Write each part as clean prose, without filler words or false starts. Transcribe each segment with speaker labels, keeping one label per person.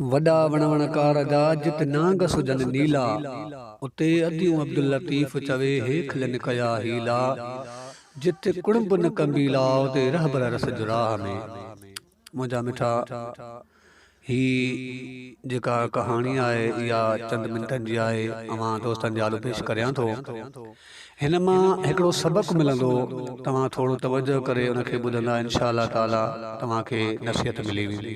Speaker 1: وڏا وڻ وڻڪار جا جت نانگ سجن نيلا، اتي اديون عبداللطيف چوي هيکلين ڪيا حيلا، جت ڪڙنب نه ڪنبيلا اتي رهبر رسج راهه ۾. منهنجا مٺا هي جيڪا ڪهاڻي آهي اها چند منٽن جي آهي اوهان دوستن جي آڏو پيش ڪريان ٿو. هن مان هڪڙو سبق ملندو توهان ٿورو توجه ڪري ان کي ٻڌندا انشاء الله تعالي توهان کي نصيحت ملي ويندي.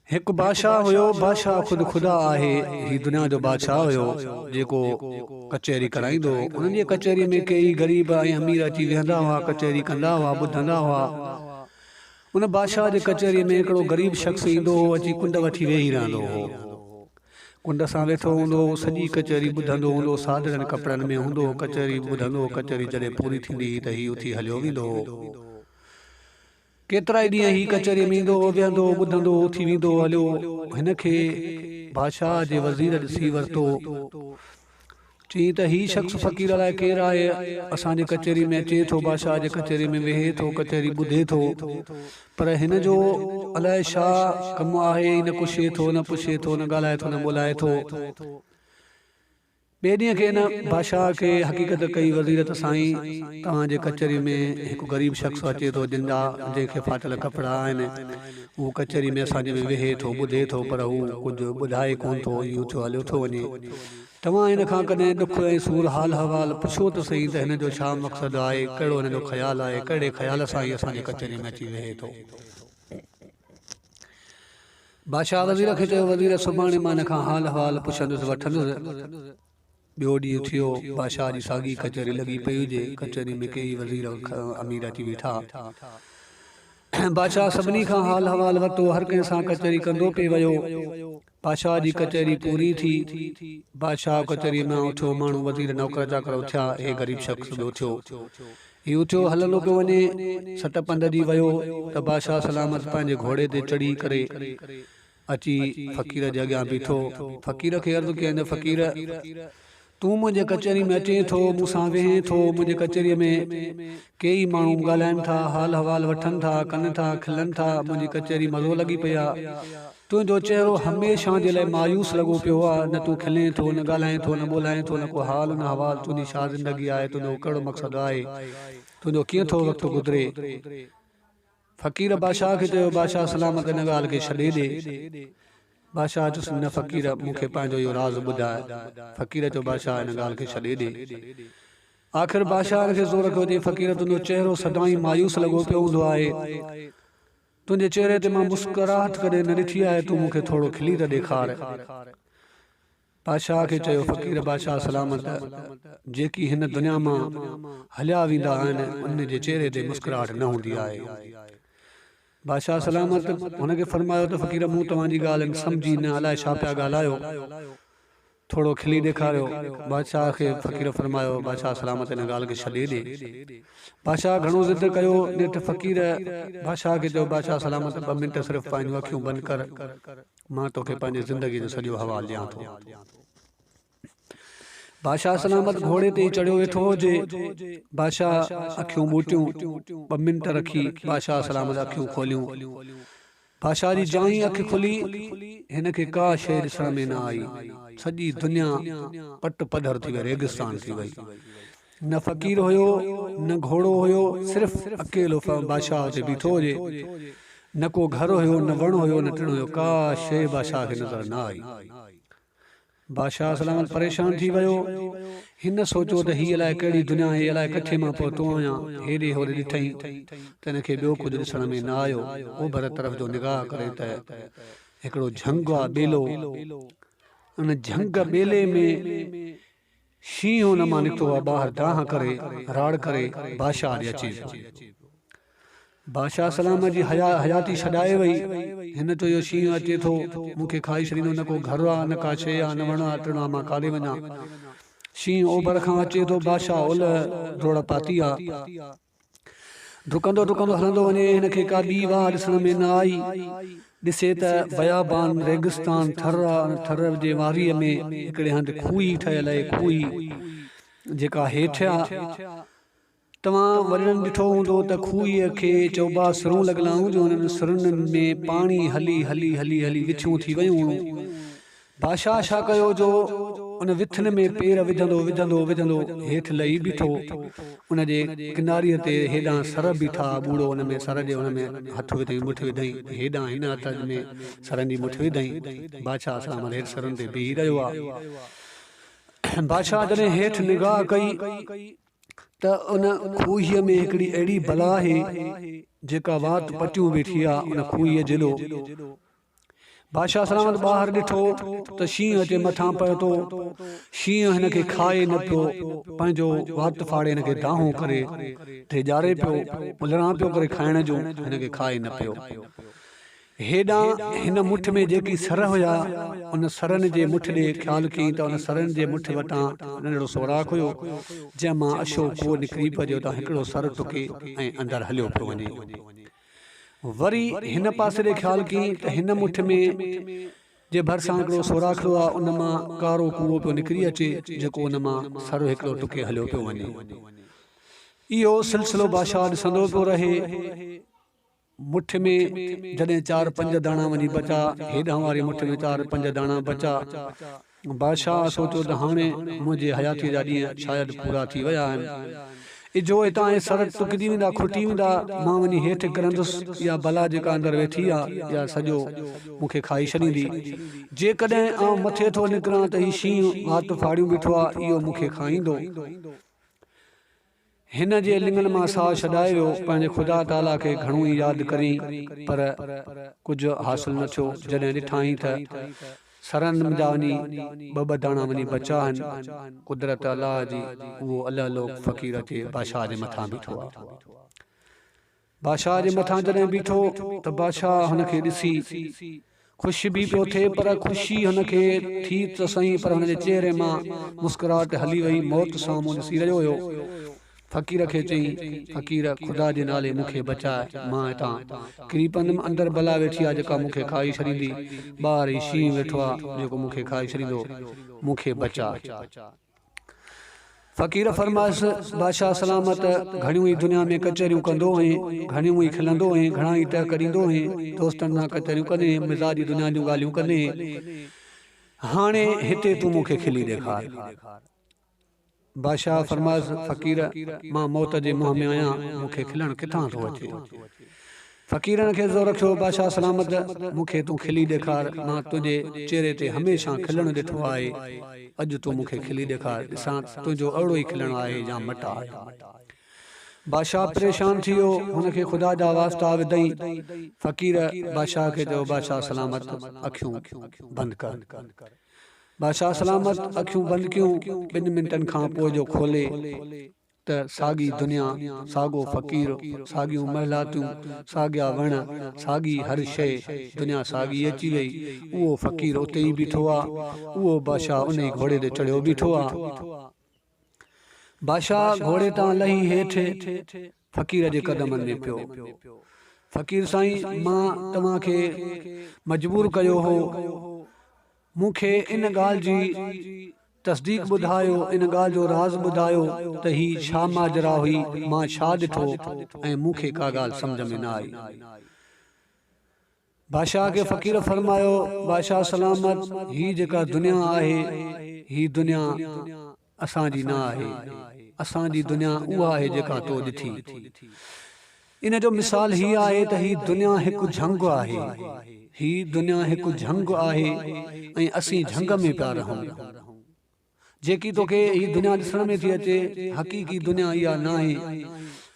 Speaker 1: هڪ بادشاهه هيو بادشاهه خود خدا آهي هي دنيا جو بادشاهه هيو جيڪو ڪچهري ڪرائيندو هو انهن جي ڪچهري ۾ ڪيئي غريب ۽ امير اچي ويهندا هئا ڪچهري ڪندا هئا ٻڌندا هئا ان بادشاهه جي ڪچهري ۾ هڪڙو غريب شخص ايندو هو اچي ڪنڊ وٺي ويهي رهندو هو ڪنڊ سان ويٺو هوندو هو، سڄي ڪچهري ٻڌندو هوندو هو، سادڙن ڪپڙن ۾ هوندو هو، ڪچهري به ٻڌندو هو، ڪچهري جڏهن پوري ٿيندي هئي ته هي اٿي هليو ويندو هو. ڪيترائي ڏينهن هي ڪچهريء ۾ ايندو هو، ويهندو هو، ٻڌندو هو، اٿي ويندو هو هليو. هن کي بادشاهه جي وزير ڏسي ورتو. چيائين ته هي شخص فقير الائي ڪير آهي، اسان جي ڪچهري ۾ اچي ٿو، بادشاهه جي ڪچهري ۾ ويهي ٿو، ڪچهري ٻڌي ٿو، پر هن جو الائي ڇا ڪم آهي، هي نه ڪڇي ٿو، نه پڇي ٿو، نه ڳالهائي ٿو، نه ٻولائي ٿو. ٻئي ڏينهن کي هن بادشاهه کي حقيقت ڪئي وزير ته سائين توهان جي ڪچهري ۾ هڪ غريب شخص اچي ٿو، جن جا جنهن کي ڦاٽل ڪپڙا آهن، هو ڪچهري ۾ اسان جي ۾ ويهي ٿو، ٻڌي ٿو، پر هو ڪجهه ٻڌائي ڪونه ٿو، ائين اٿيو هليو ٿو وڃي. توهان هن کان ڪڏهن ڏک ۽ سور حال احوال پڇيو ته سهي ته هن جو ڇا مقصد آهي، ڪهڙو هن جو خيال آهي، ڪهڙي خيال سان هي اسان جي ڪچهري ۾ اچي ويهي ٿو. بادشاهه وزير کي چيو، وزير سڀاڻي مان هن کان حال احوال پڇندس وٺندس. ٻيو ڏينهن ٿيو، بادشاهه جي ساڳي ڪچهري لڳي پئي هجي، ڪچهري ۾ ڪيئي وزير امير اچي ويٺا. بادشاهه سڀني کان حال احوال ورتو، هر ڪنهن سان ڪچهري ڪندو پئي ويو. بادشاهه جي ڪچهري پوري ٿي. بادشاهه ڪچهريء مان اٿيو، ماڻهو وزير نوڪر چاڪر اٿيا، هي غريب شخص به اٿيو. هي اٿيو هلندو پيو وڃي، سٽ پنڌ جي ويو ته بادشاهه سلامت پنهنجي گهوڙي تي چڙهي ڪري اچي فقير جي اڳيان بيٺو. فقير کي عرض ڪيائين ته فقير! تون منهنجي ڪچهري ۾ اچين ٿو، مون سان ويهين ٿو، منهنجي ڪچهريء ۾ ڪيئي ماڻهو ڳالهائين ٿا، حال احوال وٺن ٿا، ڪن ٿا، کلن ٿا، منهنجي ڪچهري مزو لڳي پئي آ. تنهنجو چهرو هميشه جي لاء مايوس لڳو پيو آ، نه تون کلين ٿو، نه ڳالهائين ٿو، نه ٻولهائين ٿو، نه ڪو حال نه احوال، تنهنجي ڇا زندگي آهي، تنهنجو ڪهڙو مقصد آهي، تنهنجو ڪيئن ٿو وقت گذري؟ فقير بادشاهه کي چيو، بادشاهه سلامت ان ڳالهه کي ڇڏي ڏي. بادشاهه چيس، نه فقير، مون کي پنهنجو اهو راز ٻڌاء. فقير چيو، بادشاهه ان ڳالهه کي ڇڏي ڏي. آخر بادشاهه ان کي زور رکيو، چيائين، فقير تنهنجو چهرو سدائين مايوس لڳو پيو هوندو آهي. تنهنجي چهري تي مان مسڪراهٽ ڪڏهن نه ڏٺي آهي، تون مون کي ٿورو کلي ته ڏيکار. بادشاهه کي چيو، فقير بادشاهه سلامت، جيڪي هن دنيا مان هليا ويندا آهن، انهن جي چهري تي مسڪراهٽ نه هوندي آهي. بادشاهه سلامت هن کي فرمايو ته فقير مون توهان جي ڳالهه سمجهي نه، الائي ڇا پيا ڳالهايو، ٿورو کلي ڏيکاريو. بادشاهه کي فقير فرمايو، بادشاهه سلامت هن ڳالهه کي ڇڏي ڏي. بادشاهه گهڻو ضد ڪيو، نيٺ فقير بادشاهه کي چيو، بادشاهه سلامت ٻه منٽ صرف پنهنجون اکيون بند ڪر. مان توکي پنهنجي زندگيء جو سڄو حوال ڏيان ٿو. بادشاهه سلامت گهوڙي تي ئي چڙهيو ويٺو هجي. بادشاهه اکيون ٻوٽيون. ٻه منٽ رکي بادشاهه سلامت اکيون کوليون. بادشاهه جي جان ئي اک کلي، هن کي ڪا شيء ڏسڻ ۾ نه آئي. سڄي دنيا پٽ پڌر ٿي وئي، ريگستان ٿي وئي. نه فقير هيو، نه گهوڙو هيو، صرف اڪيلو بادشاهه اتي بيٺو هجي. نه ڪو گهر هيو، نه وڻ هيو، نه ٽڻ هيو، ڪا شيء بادشاهه کي نظر نه آئي. بادشاهه سلامت پريشان ٿي ويو. هن سوچيو ته هي الائي ڪهڙي دنيا آهي، الائي ڪٿي مان پهتو آهيان. هيڏي هوڏي ڏٺائين ته هن کي ٻيو ڪجهه ڏسڻ ۾ نه آيو. اوڀر طرف جو نگاهه ڪري ته هڪڙو جهنگ آ، ٻيلو. ان جهنگ ٻيلي ۾ شينهن ان مان نڪتو آ ٻاهر دانهن ڪري راڙ ڪري بادشاهه ڏي اچي پيو. بادشاهه سلامت جي حياتي ڇڏائي وئي. هن چيو اهو شينهن اچي ٿو مون کي کائي ڇڏيندو نه ڪو گهر آ نه ڪا شيء آ نه وڻ آ ٽڻ آ مان ڪاڏي وڃان. شينهن اوڀر کان اچي ٿو بادشاهه اولهه ڊوڙ پاتي آ. ڊڪندو ڊڪندو هلندو وڃي، هن کي ڪا ٻي واهه ڏسڻ ۾ نه آئي. ڏسي ته بيابان، ريگستان، ٿر آ، ان ٿر جي واريء ۾ هڪڙي هنڌ کوهي ٺهيل آهي، کوهي جيڪا هيٺ آ، توهان وڏڙن ڏٺو هوندو ته کوهيء کي چئوٻا سرون لڳل هونديون هن، انهن سرن ۾ پاڻي هلي هلي هلي هلي وٿيون ٿي ويون هيون. بادشاهه ڇا ڪيو جو ان وٿين ۾ پير وجهندو وجهندو وجهندو هيٺ لهي بيٺو. ان جي ڪناريء تي هيڏانهن سر بيٺا، ٻوڙو ان ۾ سر جي ان ۾ هٿ وڌئين مٺ وڌئين، هيڏانهن هن هٿ ۾ سرن جي مٺ وڌئين. بادشاهه سلامت هيٺ سرن تي بيهي رهيو آ. بادشاهه جڏهن هيٺ نگاهه ڪئي ته ان کوهيء ۾ هڪڙي اهڙي بلا آهي، جيڪا وات پٽيون ويٺي آ، ان کوهيء جيڏو. بادشاهه سلامت ٻاهر ڏٺو ته شينهن اچي مٿان پهتو. شينهن هن کي کائي نه پيو، پنهنجو وات ڦاڙي هن کي دانهون ڪري ڊيڄاري پيو، الران پيو ڪري کائڻ جون، هن کي کائي نه پيو. هيڏانهن هن مٺ ۾ جيڪي سر هيا، ان سرن جي مٺ ڏي خيال ڪيائين ته ان سرن جي مٺ وٽان ننڍڙو سوراخ هيو، جنهن مان اشو ڪوهه نڪري پيو جو اتان هڪڙو سر ٽڪي ۽ اندر هليو پيو وڃي. وري هن پاسي ڏي خيال ڪيائين ته هن مٺ ۾ جي ڀرسان هڪڙو سوراخڙو آ، ان مان ڪارو ڪوئو پيو نڪري اچي، جيڪو ان مان سر هڪڙو ٽڪي هليو پيو وڃي. اهو سلسلو بادشاهه ڏسندو پيو رهي. مٺ ۾ جڏهن چار پنج داڻا وڃي بچا، هيڏانهن واري مٺ ۾ چار پنج داڻا بچا. بادشاهه سوچيو ته هاڻي منهنجي حياتيء جا ڏينهن شايد پورا ٿي ويا آهن. اجهو هتان اهي سر ٽڪجي ويندا، کٽي ويندا، مان وڃي هيٺ ڪرندس، اها بلا جيڪا اندر ويٺي آ، اها سڄو مون کي کائي ڇڏيندي. جيڪڏهن آئون مٿي ٿو نڪران ته هي شينهن وات ڦاڙيون بيٺو آ، اهو مون کي کائيندو. هن جي لڱن مان ساهه ڇڏائي ويو. پنهنجي خدا تعاليٰ کي گهڻو ئي ياد ڪرين، پر ڪجهه حاصل نه ٿيو. جڏهن ڏٺائين ته سرن جا وڃي ٻه ٻه داڻا وڃي بچيا آهن. قدرت الله جي، اهو الله لوڪ فقير اچي بادشاهه جي مٿان بيٺو آهي. بادشاهه جي مٿان جڏهن بيٺو ته بادشاهه هن کي ڏسي خوش به پيو ٿئي پر خوشي هن کي ٿي ته سهي پر هن جي چهري مان مسڪراهٽ هلي وئي موت سامهون ڏسي رهيو هيو. فقير کي چيائين، فقير خدا جي نالي مون کي بچاء مان هتان ڪري پوندم اندر بلا ويٺي آ جيڪا مون کي کائي ڇڏيندي ٻاهر هي شينهن ويٺو آ جيڪو مون کي کائي ڇڏيندو مون کي بچاء. فقير فرمايس، بادشاهه سلامت، گهڻيون ئي دنيا ۾ ڪچهريون ڪندو هئين، گهڻيون ئي کلندو هئين، گهڻا ئي ٽهڪ ڏيندو هئين، دوستن سان ڪچهريون ڪندين هئين، مزاجي دنيا جون ڳالهيون ڪندين هئين، هاڻي هتي تون مون کي کلي ڏيکار. بادشاهه فرمايس، فقير، مان موت جي منهن ۾ آهيان، مون کي کلڻ ڪٿان ٿو اچي؟ فقيرن کي زور رکيو، بادشاهه سلامت، مون کي تون کلي ڏيکار، مان تنهنجي چهري تي هميشه کلڻ ڏٺو آهي، اڄ تون مون کي کلي ڏيکار، ڏسان تنهنجو اهڙو ئي کلڻ آهي يا مٽ آهي. بادشاهه پريشان ٿي ويو، هن کي خدا جا واسطا وڌئين. فقير بادشاهه کي چيو، بادشاهه سلامت، اکيون بند ڪر. بادشاهه سلامت اکيون بند ڪيون، ٻن منٽن کان پوء جو کولي ته ساڳي دنيا، ساڳو فقير، ساڳيون محلاتون، ساڳيا وڻ، ساڳي هر شيء، دنيا ساڳي اچي وئي. اهو فقير اتي ئي بيٺو آ. اهو بادشاهه انهي گهوڙي تي چڙهيو بيٺو آ. بادشاهه گهوڙي تان لهي هيٺ فقير جي قدمن ۾ پيو. فقير سائين مان توهان کي مجبور ڪيو هو. مون کي ان ڳالهه جي تصديق ٻڌايو، ان ڳالهه جو راز ٻڌايو ته هي ڇا ماجرا هئي، مان ڇا ڏٺو ۽ مون کي ڪا ڳالهه سمجهه ۾ نه آئي. بادشاهه کي فقير فرمايو، بادشاهه سلامت، هي جيڪا دنيا آهي، هي دنيا اسان جي نه آهي، اسان جي دنيا اها آهي جيڪا تو ڏٺي. ان جو مثال هي آهي ته هي دنيا هڪ جهنگ آهي، هي دنيا هڪ جهنگ آهي ۽ اسين جهنگ ۾ پيا رهون. جيڪي توکي هي دنيا ڏسڻ ۾ ٿي اچي، حقيقي دنيا اها ناهي.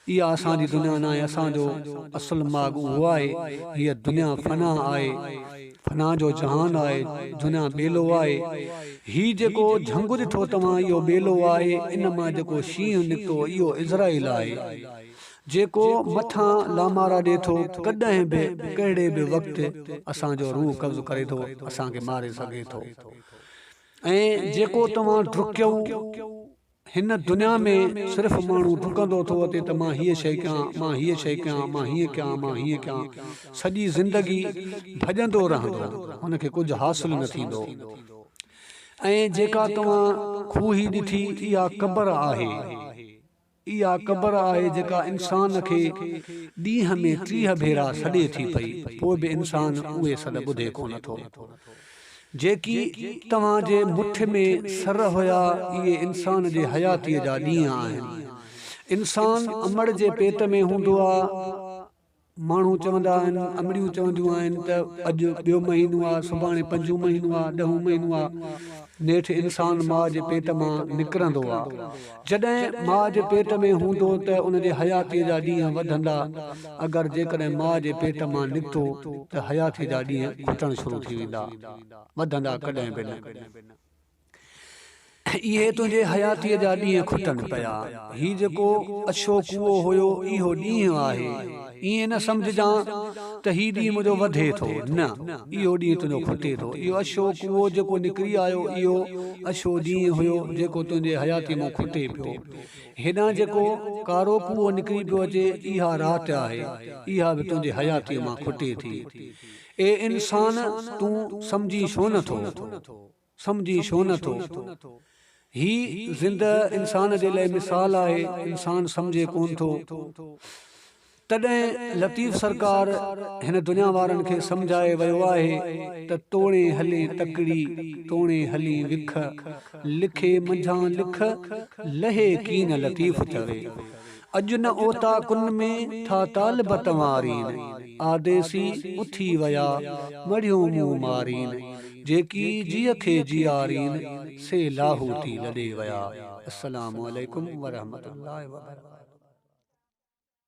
Speaker 1: اها اسان جي دنيا ناهي، اسان جو اصل ماڳ اهو آهي. هيء دنيا فنا آهي، فنا جو جهان آهي، دنيا ٻيلو آهي. هي جيڪو جهنگ ڏٺو توهان اهو ٻيلو آهي، ان مان جيڪو شينهن نڪتو اهو عزرائيل آهي، جيڪو مٿان لامارا ڏي ٿو، ڪڏهن به ڪهڙي به وقت اسان جو روح قبض ڪري ٿو، اسان کي ماري سگهي ٿو ۽ جيڪو توهان ڊڪيو. هن دنيا ۾ صرف ماڻهو ڊڪندو ٿو وتي ته مان هيء شيء ڪيان، مان هيء شيء ڪيان، مان هيئن ڪيان، مان هيئن ڪيان. سڄي زندگي ڀڄندو رهندو، هن کي ڪجهه حاصل نه ٿيندو. ۽ جيڪا توهان کوهي ڏٺي، اها قبر آهي. اها قبر آهي جيڪا انسان کي ڏينهن ۾ 30 ڀيرا سڏي ٿي پئي، پوء به انسان اهي سڏ ٻڌي ڪونه ٿو. جيڪي توهان جي مٺ ۾ سر هيا، اهي انسان جي حياتيء جا ڏينهن آهن. انسان امڙ جي پيٽ ۾ هوندو آ. ماڻهو چوندا آهن، امڙيون چونديون آهن ته اڄ ٻيو مهينو آ، سڀاڻي پنجون مهينو آ، ڏهون مهينو آ. نيٺ انسان ماء جي پيٽ مان نڪرندو آ. جڏهن ماء جي پيٽ ۾ هوندو ته ان جي حياتيء جا ڏينهن وڌندا. اگر جيڪڏهن ماء جي پيٽ مان نڪتو ته حياتيء جا ڏينهن کٽڻ شروع ٿي ويندا. وڌندا ڪڏهن به نه. اهي تنهنجي حياتيء جا ڏينهن کٽن پيا. هي جيڪو اڇو ڪوئو هيو، اهو ڏينهن آهي. ائين نه سمجهجان ته هي ڏينهن منهنجو وڌي ٿو. نه، اهو ڏينهن تنهنجو کٽي ٿو. اهو اڇو ڪوئو جيڪو نڪري آيو، اهو اڇو ڏينهن هيو، جيڪو تنهنجي حياتيء مان کٽي پيو. هيڏانهن جيڪو ڪارو ڪوئو نڪري پيو اچي، اها رات آهي. اها به تنهنجي حياتيء مان کٽي ٿي. اي انسان! تون سمجهين ڇو نه ٿو؟ سمجهين ڇو نه ٿو؟ هي زنده انسان جي لئه مثال آهي، انسان سمجهي ڪونه ٿو. تڏهن لطيف سرڪار هن دنيا وارن کي سمجهائي ويو آهي ته توڻي هلين تڪڙي، توڻي هلين وک، لکي منجهان لک، لهي ڪين لطيف چوي. اڄ نه اوطاقن ۾، ٿا طالب تنوارين، آديسي اٿي ويا، مڙهيون مون مارين. جيڪي جيء کي جيارين، سي لاهوتي لڏي ويا. السلام عليڪم ورحمة الله وبرڪاته.